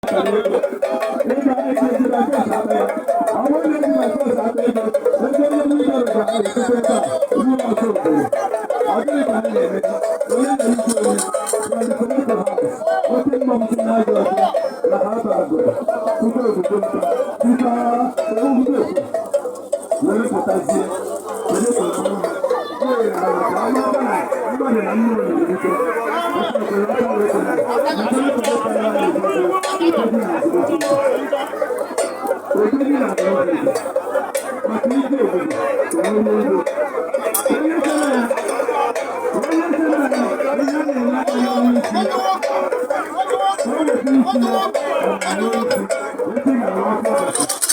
Ego a na-eji na bọs akpa ya. Ọ bụrụ na eji na bọs akpa ego, ego onye wheelbarrow ga-esite ebe a ruo ọzọ obodo. Ọ gịnị ka a na-eme? Onye na-erite onye from the senator house, oke mmọnwụ si n'ajọ ọcha na ha ba agụrụ tupu obodo nta tupu ewudo ekwu were pụtazie kedu ka ọrụ ha na ka amata na mmadụ na mmụọ na-erite oke aka wepụ na odogwu na obodo maka ike obodo ka onye ugbo onye sere ya, onye sere ya, ihe a na-ele anya n'isi ka o weta isi ya na isi eti na ọkụ ọbasi.